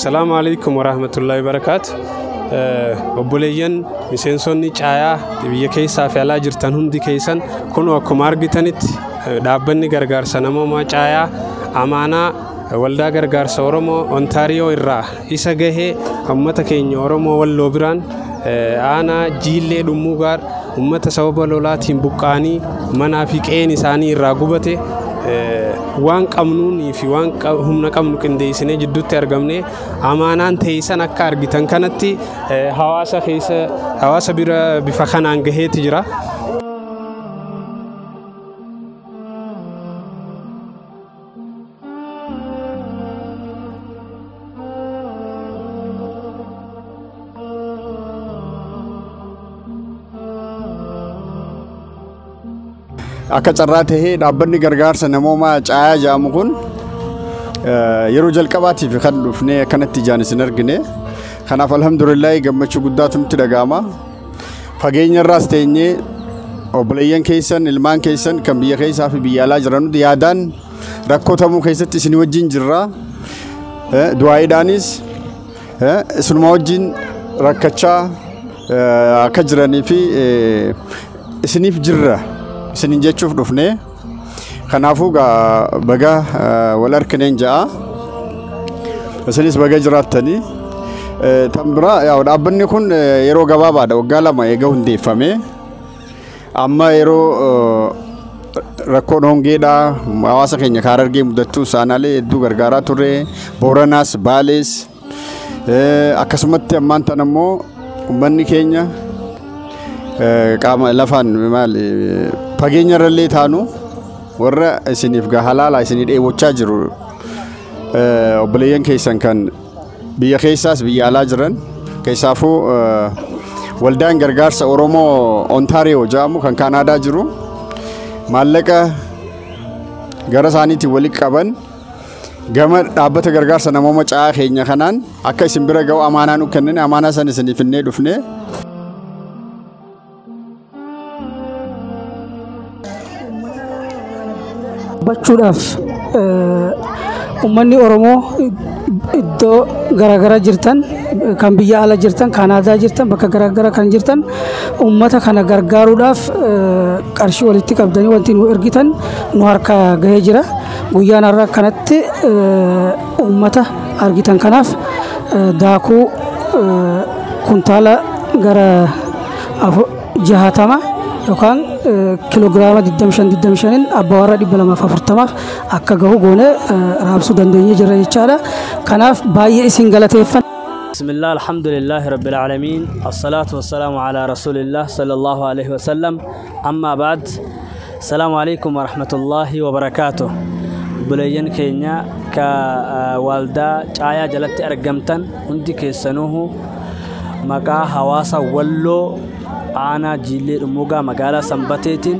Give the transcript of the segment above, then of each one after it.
Salaamu alaikum warahmatullahi wabarakaatu. Obboleeyyan miseensonni caayaa biyya keessaa fi alaa jirtan hundi keessan, kun akkuma argitanitti dhaabbanni gargaarsa namoomaa Caayaa amaanaa Waldaa Gargaarsa Oromoo Ontaariyoo irraa isa gahee uummata keenya Oromoo Walloo biraan aanaa Jiillee Dhummuugaar uummata sababa lolaatiin buqqaanii manaa fi qe'een isaanii irraa gubate waan qabnuunii fi waan humna qabnu qindeessinee jidduutti argamne amaanaan teessan akka argitan kanatti hawaasa keessa hawaasa bira bifa kanaan gaheeti jira. Akka carraa tahee dhaabbanni gargaarsa namoomaa Caayaa jedhamu kun yeroo jalqabaatiif kan dhufnee akkanatti ijaan isin argine. Kanaaf alhamdulillah, gammachuu guddaatu nutti dhaga'ama. Fageenya irraas teenyee obboleeyyan keessan, ilmaan keessan kan biyya keessaa fi biyya alaa jiran hundi yaadaan rakkoo tamuu keessatti isin wajjin jirra. Du'aayiidhaanis isinuma wajjin rakkachaa akka jiranii fi isiniif jirra isinin jechuuf dhufne. Kanaafuu baga wal argineen ja'a. Isinis baga jiraattanii. Tan biraa, yaa, dhaabbanni kun yeroo gabaabaadha, waggaa 2 eega hundeeffame. Amma yeroo rakkoon hongeedha hawaasa keenya kaara argee mudattuu saanaalee hedduu gargaaraa turre, Booranaas, Baalees akkasumatti. Ammaan tan ammoo uummanni keenya qaama lafaan maal fageenya irrallee taanu warra isiniif gaa halaala isinii dheebochaa jiru, obboleeyyan keessan kan biyya keessaas biyya alaa jiran, keessaafuu Waldaan Gargaarsa Oromoo Ontaariyoo jedhamu kan Kaanaadaa jiru maallaqa gara isaaniitiin walitti qaban gama dhaabbata gargaarsa namooma Caayaa keenya kanaan akka isin bira ga'u amaanaa nu kennan, amaanaa san isiniif finnee dhufne. Bachuudhaaf uummanni Oromoo iddoo garaagaraa jirtan, kan biyya ala jirtan, Kaanaadaa jirtan, bakka garaagaraa kan jirtan, uummata kana gargaaruudhaaf qarshii walitti qabdanii wanti nu ergitan nu harka gahee jira. Guyyaan har'a kanatti uummata argitan kanaaf daakuu kuntaala gara 60 yookaan kiloogiraama 25 25 abbaa warra 240 akka gahu goone raabsuu dandeenyee jirra jechaadha. Kanaaf baay'ee isin galateeffan. بسم الله، الحمد لله رب العالمين، الصلاة والسلام على رسول الله صلى الله عليه وسلم، أما بعد، السلام عليكم ورحمة الله وبركاته. Obboleeyyan keenya ka waldaa Caayaa jalatti argamtan hundi keessanuu, maqaa hawaasa Walloo aanaa Jiillee Dhummuugaa magaalaa Sanbateetiin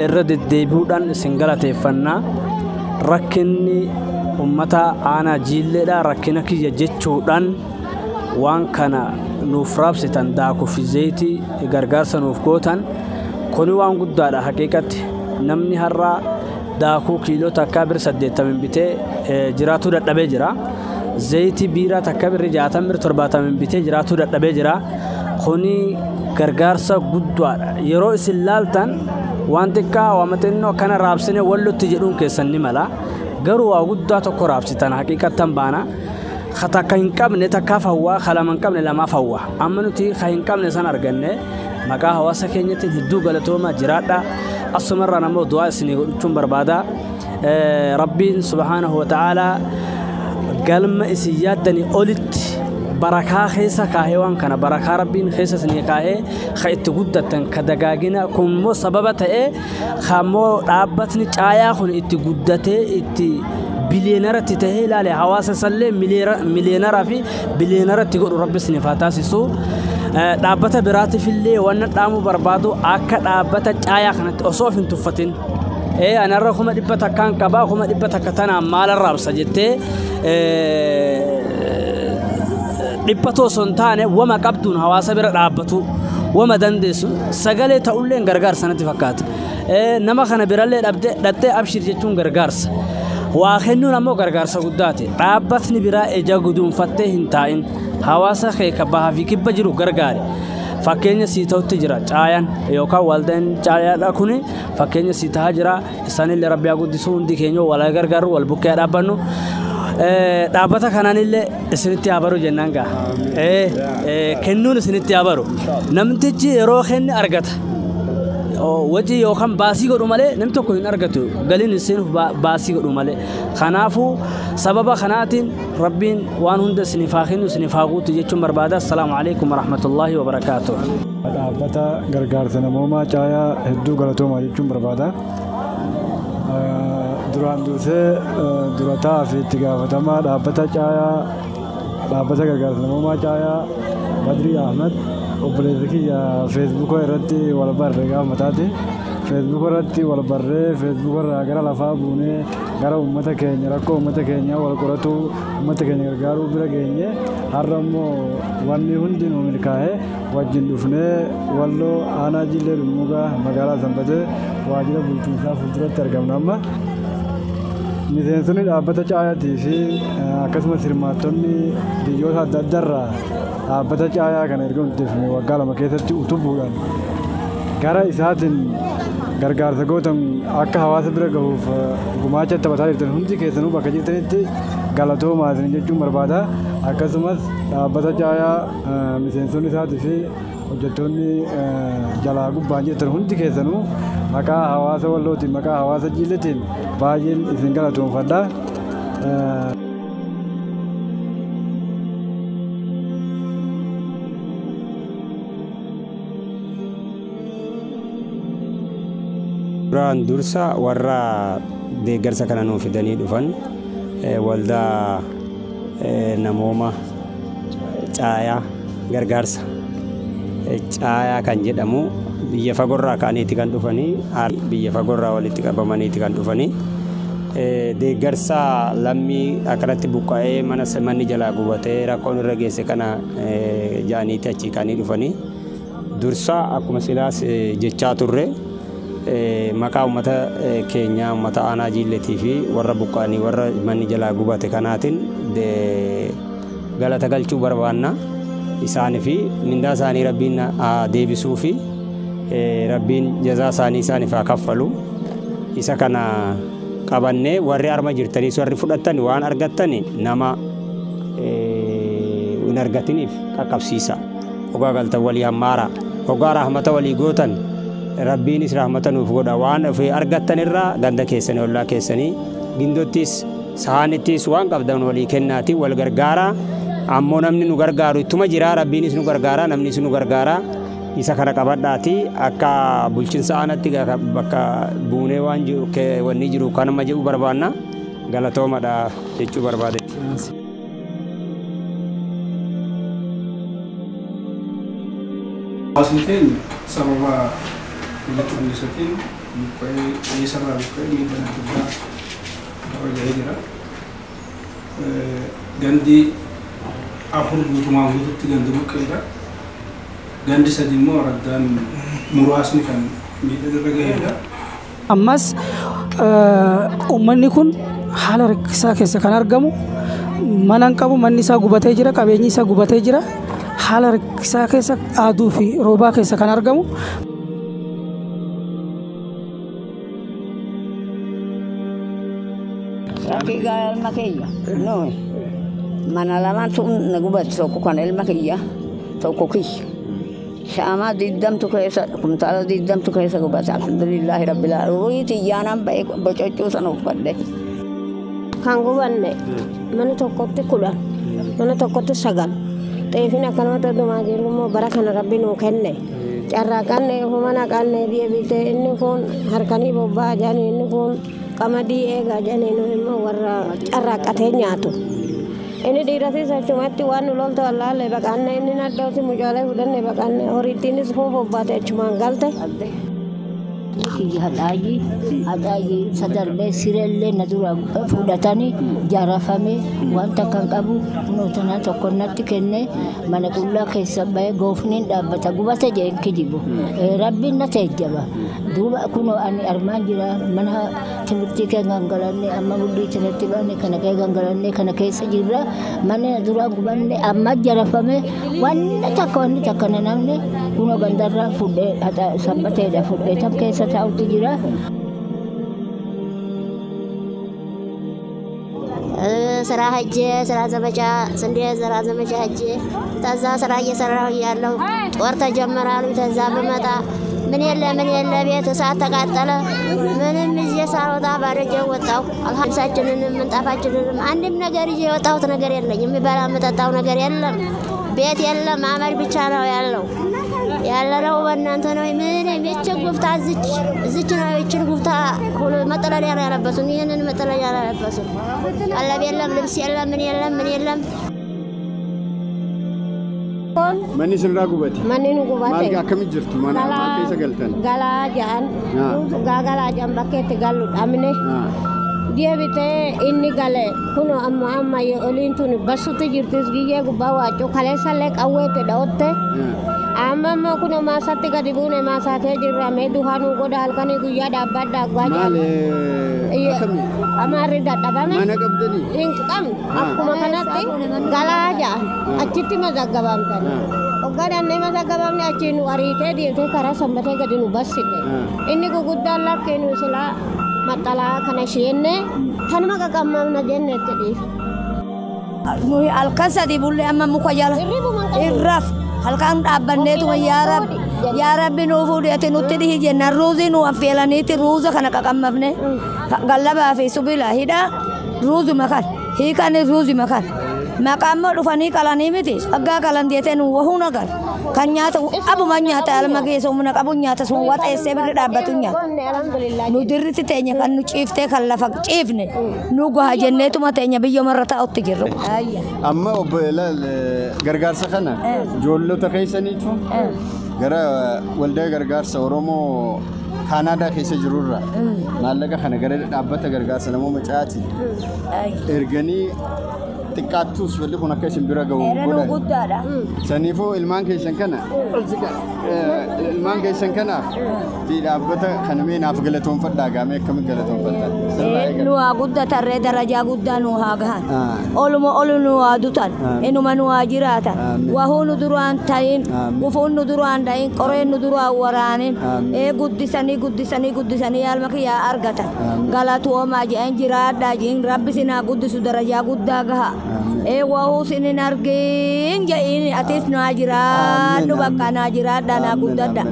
irra deddeebi'uudhaan isin galateeffannaa. Rakkinni ummata aanaa Jiilleedha rakkina kiyya jechuudhaan waan kana nuuf raabsitan, daakuu fi zayitii gargaarsa nuuf gootan, kuni waan guddaadha. Haqiiqatti namni har'a daakuu kiiloo takkaa bir 80 bitee jiraatuu dadhabee jira. Zayitii biiraa takka birri 60, bir 70 bitee jiraatuu dadhabee jira. Kuni Gargaarsa guddaadha. Yeroo isin laaltan waan xiqqaa waa xinnoo kana raabsine wallotti jedhuun keessan ni mala. Garuu waa guddaa tokko raabsitan haqiiqattan baana. Takka hin qabne takkaaf hawwaa, lama hin qabne lamaaf hawwa. Amma nuti ka hin qabne san arganne maqaa hawaasa keenyatti hedduu galatoomaa jiraadha. Asumarraan ammoo du'aa isinii godhachuun barbaada. Rabbiin subhaanahu wa ta'aalaa galma isin yaaddanii olitti barakaa keessa kaahee waan kana barakaa rabbiin keessa isinii kaahee ka itti guddattan ka dagaagina kun immoo sababa ta'ee kammoo dhaabbatni caayaa kun itti guddatee itti biliyeenaratti tahee ilaale hawaasa isallee miliyeenaraa fi biliyeenaratti godhu rabbi isiniif haa taasisu. Dhaabbata biraatiif illee waan dhaamuu barbaadu akka dhaabbata caayaa kanatti osoo of hin tuffatin. Anarra 100,000 qabaa 100,000 tanaan maal raabsa jettee dhiphatoo osoo hin taane wama qabduun hawaasa bira dhaabbatu wama dandeessu sagalee ta'ullee gargaarsa natti fakkaata. Nama kana birallee dhattee abshir jechuun gargaarsa. Waa kennuun ammoo gargaarsa guddaati. Dhaabbatni biraa ija guduunfattee hin taa'in hawaasa kee ka bahaa fi kibba jiru gargaari. Fakkeenya sii ta'utti jira caayaan yookaan waldaan caayaadha kuni fakkeenya sii ta'aa jira. Isaanillee rabbi haa guddisuu hundi keenya wal gargaaru wal bukkee dhaabbannu. Dhaabbata kanaanillee isinitti haa baru jennaan gaa. Kennuun isinitti haa baru. Namtichi yeroo kenne argata. Wajji yookaan baasii godhu malee namni tokko hin argatu. Galiin isiniif baasii godhu malee. Kanaafuu sababa kanaatiin rabbiin waan hunda isiniif haa kennu isiniif haa guutu jechuun barbaada. Assalaamu alaikum warahmatullaahi wabarakaatuh. Dhaabbata gargaarsa namoomaa caayaa hedduu galatoomaa jechuun barbaada. Duraan dursee durataa fi itti gaafatamaa dhaabbata caayaa dhaabbata gargaarsa namoomaa caayaa Badrii Ahmed obboleessa kiyya feesbuuka irratti wal barree gaafa mataati. Feesbuuka irratti wal barree feesbuuka irraa gara lafaa buunee gara uummata keenya rakkoo uummata keenya wal qoratu uummata keenya gargaaruu bira geenye har'a immoo wanni hundi nu milkaa'ee wajjin dhufnee walloo aanaa Jillee Dhummuugaa magaalaa Sanbatee waajjira bulchiinsaa fuulduratti argamna amma. Miseensonni dhaabbata caayaatii fi akkasumas hirmaattonni biyyoota adda addaarraa dhaabbata caayaa kana erga hundeeffame waggaa 2 keessatti utubuudhaan gara isaatiin gargaarsa gootan akka hawaasa bira gahuuf gumaacha taphataa jirtan hundi keessanuu bakka jirtanitti galatoomaa isin jechuun barbaada. Akkasumas dhaabbata caayaa miseensonni isaatii fi hojjettoonni jalaa gubbaan jirtan hundi keessanuu maqaa hawaasa wallootiin maqaa hawaasa Jilleetiin baay'een isin galatoomfadha. Duraan dursa warra deeggarsa kana nuuf fidanii dhufan waldaa namooma caayaa gargaarsa caayaa kan jedhamu biyya fagoorraa ka'aniiti kan dhufanii biyya fagoorraa walitti qabamaniiti kan dhufanii deeggarsa lammii akkanatti buqqa'ee mana manni jalaa gubatee rakkoon irra geesse kana jaaniiti achi ka'anii dhufanii dursa akkuma silaas jechaa turre maqaa uummata keenyaa uummata aanaa Jilleetii fi warra buqqa'anii warra manni jalaa gubate kanaatiin galata galchuu barbaanna. Isaanii fi mindaa isaanii rabbiin haa deebisuu fi rabbiin jazaa isaanii isaaniif haa kaffalu. Isa kana qabannee warri arma jirtaniis warri fudhattan waan argattan nama hin argatiniif qaqqabsiisa. Hogaa galtan walii hammaara. Hogaa rahmata walii gootan rabbiinis rahmata nuuf godha. Waan ofii argattan irraa ganda keessanii ollaa keessanii gindottis sahanittis waan qabdan walii kennaati wal gargaara. Ammoo namni nu gargaaru ittuma jira rabbiinis nu gargaara namnis nu gargaara. Isa kana qabadhaati akka bulchiinsa aanatti bakka buunee waan jiru wanni jiru kanuma jedhu barbaanna galatoomadha jechuu barbaadetti. Hawaasni keenya sababa walitti bu'iinsaatiin buqqa'ee qe'eessarraa buqqa'ee miidhaan adda addaa irra ga'ee jira. Gandi 4 guutumaan guututti gandi buqqa'eedha. Gandi 3 immoo araddaan muraasni kan miidhaan irra ga'eedha. Ammas uummanni kun haala rakkisaa keessa kan argamu mana hin qabu, manni isaa gubatee jira, qabeenyi isaa gubatee jira. Haala rakkisaa keessa aduu fi roobaa keessa kan argamu. Rakkii ilma kiyya nuyi mana lamaantu na gubate, tokko kan ilma kiyya, tokko kiyya. Shaamaa 20tu keessa, kumtaala 20tu keessa gubate. Alhamdulillaahi rabbil aalamiin. Ruuhii xiyyaanaan ba'ee bococcuu sana uffadhe. Kan gubanne mana tokkotti 10, mana tokkotti 9. Xeefin akkanumatti odumaa jiru immoo bara kana rabbi nuu kenne. Carraaqanne ofuma naqanne deebitee inni kun harkanii bobba'aa jedhanii, inni kun qamadii eegaa jedhanii, nu immoo warra carraaqqatee nyaatu. Inni dhiiratis achumatti waan nu loltu wallaalle baqanne, inni naddooti mucaalee fudhanne baqanne, horiittiinis kun bobbaate achumaan galte. Kiyya haxaayii haxaayii isa darbee sireellee na dura fudhatanii jaarafame, wanta kan qabu nuutanaa tokko natti kenne. Mana qullaa keessa bahee goofniin dhaabbata gubate jeen kijibu rabbiin na teejjaba. Duuba kunoo ani armaan jira. Mana timirtii kee gangalanne, amma mudhii kanatti baane, kana kee gangalanne, kana keessa jirra. Manni na dura gubanne amma jarafame, wanni takka wanni takka na namne kunoo gandarraa fudhee sanbateedha fudhee tan keessa taa'utti jira. ስራ ሄጄ ስራ ዘመቻ ስንዴ ዘራ ዘመቻ ሄጄ ተዛ ስራ እየሰራሁ እያለሁ ጦር ተጀመረ አሉኝ። ተዛ ብመጣ ምን የለ ምን የለ፣ ቤት እሳት ተቃጠለ። ምንም ይዤ ሳልወጣ ባዶ እጄን ወጣሁ። ልብሳችንንም ምንጣፋችንንም አንድም ነገር ይዤ የወጣሁት ነገር የለኝ። የሚበላ የምጠጣው ነገር የለም። ቤት የለም፣ አመድ ብቻ ነው ያለው። ያለነው በእናንተ ነው። ምንም ይችን ጉፍታ እዚች እዚች ነው። ይችን ጉፍታ ሁሉ መጠለያ ነው ያለበሱን። ይህንን መጠለያ ነው ያለበሱን። ቀለብ የለም፣ ልብስ የለም፣ ምን የለም፣ ምን የለም። Manni isinirraa gubate? Manni nu gubate. Maal akkamitti jirtu? Mana maal keessa galtan? Galaa ja'an. Galaa ja'an bakkeetti gallu dhabne. Deebitee inni gale kun amma amma oliin tun basutti jirtis giyyee gubbaa waacuu kaleessallee qawweetti dha'otte. Amma immoo kun maasatti gadi buune, maasaa kee jirra, mee duhaa nu godha, halkanii guyyaa dhaabbadha. Maal akkami? Amaarri dadhabame. Mana qabdanii? Hin qabnu, akkuma kanatti galaa ja'an achitti mazaggabamtan. Hoggaa dhannee mazaggabamne achi nu ariitee deemtee karaa sanbatee gadi nu bassite. Inni guguddaan lakkee nu silaa maxxalaa kana isheenne tanuma qaqammamna jenne itti dhiife. Nuyi halkan 3 bulle, amma muka jala irraaf halkan dhaabbanneetuma yaa rabbi, yaa rabbi nuu fuudhi, ati nutti dhihi jennaan ruuzii nu affeelaniiti ruuza kana qaqammafne, gallabaa fi subila hidhaa ruuzuma kan hiikani ruuzuma kan maqaa immoo dhufanii qalanii miti waggaa qalan deetee nu wahuu nagar kan nyaata abuma nyaata alma keessa humna qabu nyaata sun waxeessee birri dhaabbatu nyaata nu dirritti teenya kan nu ciiftee kan lafa ciifne nu gaha jenneetuma teenya biyyomarra taa'utti jirru. Amma obbo Ilaal, gargaarsa kana ijoollota keessaniitu gara waldaa gargaarsa Oromoo Kaanaadaa keessa jirurra maallaqa kana gara dhaabbata gargaarsa namooma caatiin erganii, xiqqaattus walli kun akka isin bira ga'u godhan. Guddaadha. Saniifuu ilmaan keessan kana, ilmaan keessan kanaaf fi dhaabbata kana mee naaf galatoonfadhaa gaamee, akkamitti galatoonfadhaa? Nu haa guddatarree, darajaa guddaa nu haa gahan. Oluma olu nu haa dutan. Inuma nu haa jiraatan. Wahuu nu duraan ta'in. Gufuun nu duraan ta'in. Qoreen nu duraan waraanin. Ee guddisanii guddisanii guddisanii yaalma kiyyaa argatan. Galatoomaa jedhan, jiraadhaa jedhin, rabbi sin haa guddisu, darajaa guddaa gaha. Ee wahuu sin hin argin jedhin, atis nu haa jiraadhu, bakka naa jiraadhaa, naa guddadha.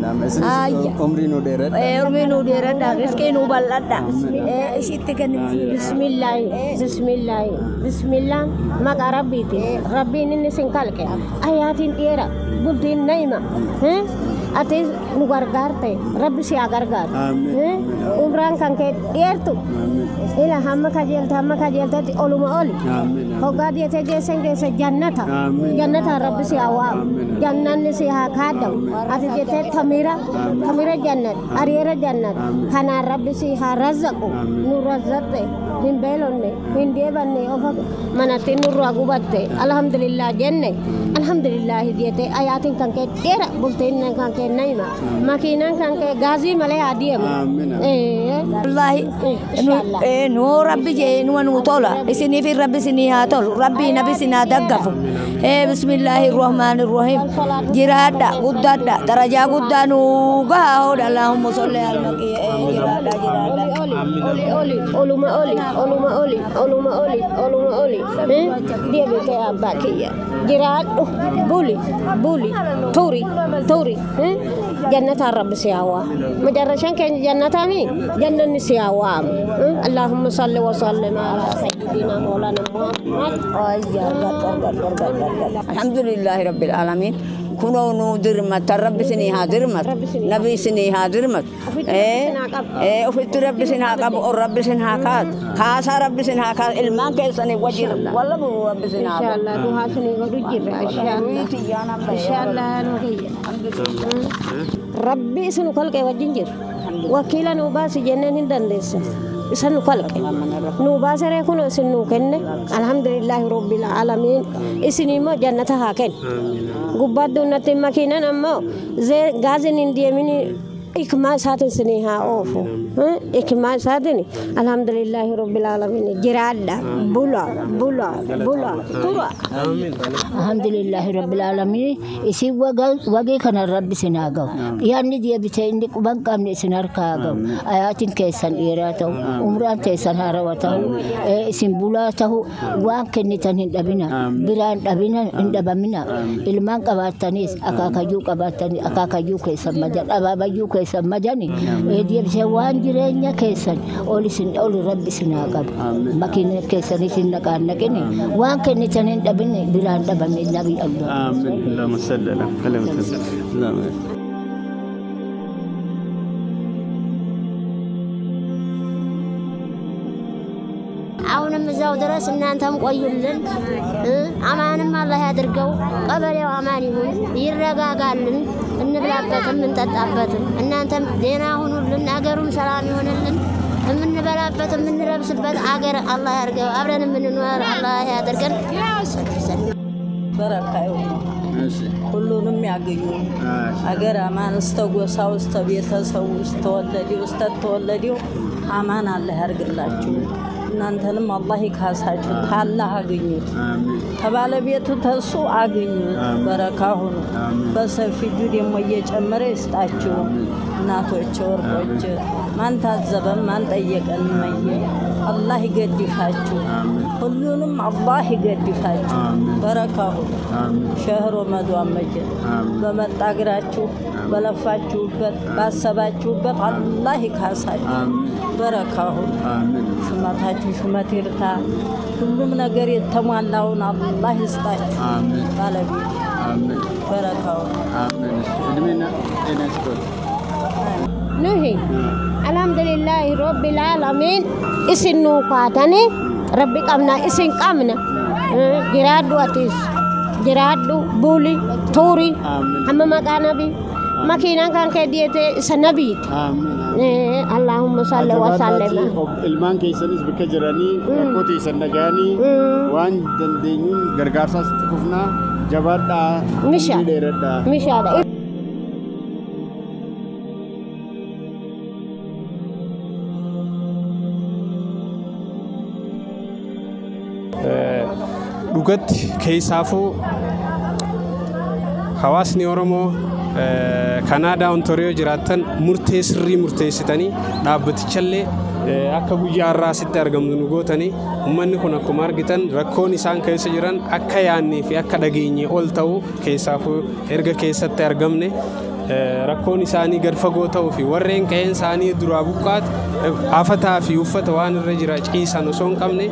Umrii nu dheeradha. Ee umrii nu dheeradha. Riskii nu bal'adha. Ee ishitti kenni. Bismillaahi, bismillaahi, bismillaan maqaa rabbiiti. Rabbiin inni sin kalqe. Ayaatiin dheera, bultiin naima. Ati nu gargaarte, rabbi si haa gargaaru. Umraan kan kee dheertu. Ila hamma kajeelte hamma kajeeltetti oluma oli. Hoggaa deetee geessen geesse jannata. Jannataan rabbi si haa waamu. Jannanni si haa kaaddamu. Ati jettee tamira tamira jannat ariera jannat. Kanaan rabbi si haa razzaqu. Nu razzatte hin beelonne hin deebanne, ofa manatti nurraa gubatte, alhamdulillah jenne, alhamdulillah jettee ayaatiin kan kee dheera, bultiin kan kee kee naima. Makiinaan kan kee gaazii malee haa deemu. Wallaahi nuu rabbi jee numa nuu tola isiniif rabbi isinii haa tolu rabbii nabi isin haa daggafu. Bismillaahi rahmaani rahiim jiraadha guddaadha darajaa guddaa nuu gahaa hoodha Allahumma salli ala maqii jiraadha jiraadha. Oli oli oluma oli oluma oli oluma oli oluma oli deebitee abbaa kiyya jiraadhu buli buli turi turi jannataan rabbi si hawaa macarrashaan keenya jannataami jannanni si hawaamu Allahumma salli wa sallim ala sayyidina mawlana Muhammad. Alhamdulillahi rabbil alamin. Kunoo nuu dirmata rabbi isinii haa dirmatu nabi isinii haa dirmatu ofitti rabbi isin haa qabu ol rabbi isin haa kaasu kaasaa rabbi isin haa kaasu ilmaan keessanii wajjin walla buru rabbi isin haa Inshallah duhaa isinii godhu jirra inshallah inshallah rabbi isin kalqee wajjin jira wakiila nuu baasi jenneen hin dandeessan isa nu kalqe nuu baasaree kun isin nuu kenne alhamdulillahi rabbil alamin isin immoo jannata haa kennu gubbaa dunnatti makiinan ammoo gaazin hin deemin ikmaa isaatiin isinii haa oofu ikmaa isaatiin alhamdulillahi rabbil alamin jiraadha bula bula bula tura. Alhamdulillahi rabbil alamin isin wagee kana rabbi isin haa ga'u yaadni deebitee inni quban qabne isin harka haa ga'u ayaatiin keessan dheeraa ta'u umraan teessan haarawaa ta'u isin bulaa ta'u waan kennitan hin dhabina biraan dhabina hin dhabamina ilmaan qabaattanis akaakayyuu qabaattanii akaakayyuu keessan majan abaabayyuu keessan majani deebisee waan jireenya keessan ol isin ol rabbi isin haa qabu makiina keessanis hin naqaannaqini waan kennitan hin dhabine biraan dhabame nabi Allah. Amiin. Allahumma salli ala Muhammad. አሁንም እዛው ድረስ እናንተም ቆዩልን። አማንም አላህ ያድርገው። ቀበሌው አማን ይሁን፣ ይረጋጋልን፣ እንብላበትም እንጠጣበትም። እናንተም ደህና ሁኑልን፣ አገሩም ሰላም ይሆንልን። የምንበላበት የምንለብስበት አገር አላህ ያድርገው። አብረን የምንኖር አላህ ያድርገን። በረካ ይሁን፣ ሁሉንም ያገኙ። አገር አማን እስተ ጎሳው እስተ ቤተሰቡ እስተ ወለዴው እስተ ተወለዴው አማን አላህ ያድርግላችሁ። እናንተንም አላህ ይካሳችሁ። ታላህ አግኙት፣ ተባለቤቱ ተሱ አግኙት። በረካ ሁኑ። በሰፊ እጁ ደግሞ እየጨመረ ይስጣችሁ። እናቶች ወርቆች፣ ማን ታዘበን ማን ጠየቀን? መየ አላህ ይገድፋችሁ። ሁሉንም አላህ ይገድፋችሁ። በረካ ሁኑ። ሸህር ረመዷን መጀ በመጣ እግራችሁ በለፋችሁበት ባሰባችሁበት አላህ ይካሳችሁ። በረካ ሁኑ። ሹመታችሁ ሹመት ይርታ። ሁሉም ነገር የተሟላውን አላህ ይስጣችሁ። ባለቤት በረካ ሁኑ። እድሜና ጤና ይስጥዎት። Nuhi alhamdulillahi rabbil alamin isin nuu kaatanii rabbi qabna isin qabna jiraadhu atis jiraadhu buli turi hamma maqaa nabi makiinaan kan kee diyete isa nabiiti. Allahumma salli wa sallim. Ilmaan keessanis bakka jiranii rakkoo teessan dhaga'anii waan dandeenyuun gargaarsaas itti fufnaa jabaadhaa. Mishaa. Dheeradhaa. Mishaadha. Dhugatti keessaafuu hawaasni Oromoo Kanaadaa Ontaariyoo jiraattan murtee sirrii murteessitanii dhaabbatichallee akka guyyaa har'aa asitti argamnu nu gootanii uummanni kun akkuma argitan rakkoon isaan keessa jiran akka yaadnee fi akka dhageenye ol ta'u keessaafuu erga keessatti argamne rakkoon isaanii gad fagoo ta'uu fi warreen qe'een isaanii duraa buqqaate afataa fi uffata waan irra jira ciisan osoo hin qabne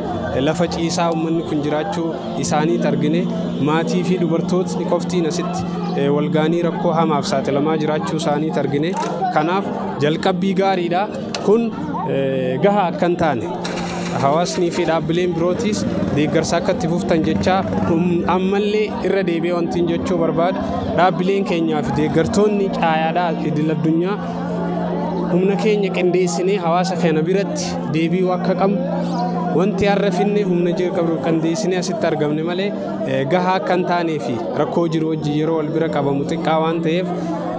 lafa ciisaa uummanni kun jiraachuu isaaniit argine maatii fi dubartootni qoftiin asitti walgaanii rakkoo hamaaf saaxilamaa jiraachuu isaaniit argine. Kanaaf jalqabbii gaariidha kun gaha akka hin taane hawaasnii fi dhaabbileen birootis deeggarsa akka itti fuftan jechaa ammallee irra deebi'ee wanti jechuu barbaadu dhaabbileen keenyaa fi deeggartoonni caayaadhaa idil addunyaa humna keenya qindeessinee hawaasa kana biratti deebi'uu akka qabnu wanti har'a finne humna jiru qabnu qindeessinee asitti argamne malee gahaa akka hin taanee fi rakkoo jiru wajjin yeroo wal bira qabamu xiqqaa waan ta'eef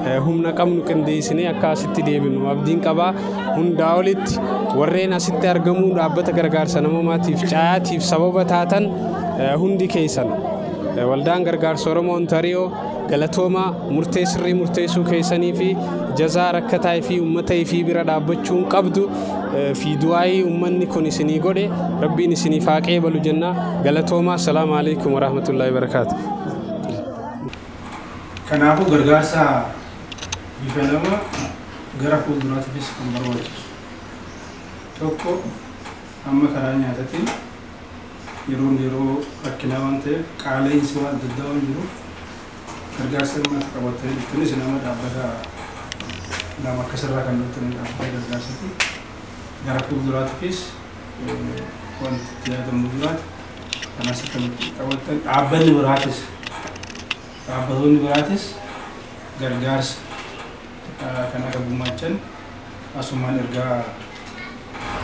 Humna qabnu qindeessinee akka asitti deebinu abdiin qabaa. Hundaa olitti warreen asitti argamuu dhaabbata gargaarsa namoomaatiif caayaatiif sababa taatan hundi keessan, waldaan gargaarsa Oromoo Ontaariyoo galatoomaa. Murtee sirrii murteessuu keessanii fi jazaa rakkataa fi uummata fi bira dhaabbachuun qabdu fi du'aayii uummanni kun isinii godhe rabbiin isiniif haa qeebalu jenna. Galatoomaa. Salaamu alaikum warahmatullaahi wabarakaatu. Kanaafuu gargaarsa bifa lama gara fuulduraattis kan barbaachisu. Tokko, amma karaa nyaatatiin yeroon yeroo rakkinaa waan ta'eef, qaala'insi waan adda addaa waan jiruuf, gargaarsa dhimma qabatanii dhuftanis nama dhaabbata lama akkasirraa kan dhuftanii dhaabbata gargaarsaati. Gara fuulduraattis wanti itti yaadamu jiraate kanas akkamitti qabattan, dhaabbanni biraatis, dhaabbatoonni biraatis gargaarsa kan akka gumaachan asumaan ergaa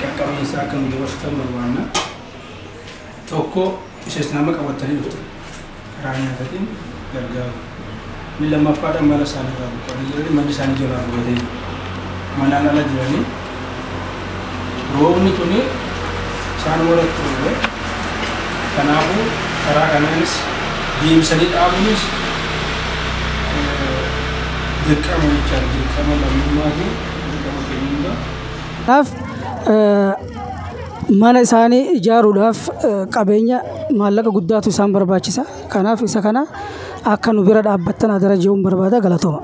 qaqqabiinsa akka nu dabarsitan barbaanna. Tokko isas nama qabatanii dhuftan karaa nyaatatiin gargaaru. Inni lammaffaadhaan mana isaanii irraa buqqa'anii jiranii, manni isaanii jalaa gubatee jira. Manaan ala jiranii roobni kuni isaan walitti roobee, kanaafuu karaa kanaanis deemsanii dhaabuunis dirqama jechaadha. Dirqama lammummaa fi dirqama keenya hundaa. Kanaaf mana isaanii ijaaruudhaaf qabeenya maallaqa guddaatu isaan barbaachisa. Kanaaf isa kana akka nu bira dhaabbattan adara jechuun barbaada. Galatooma.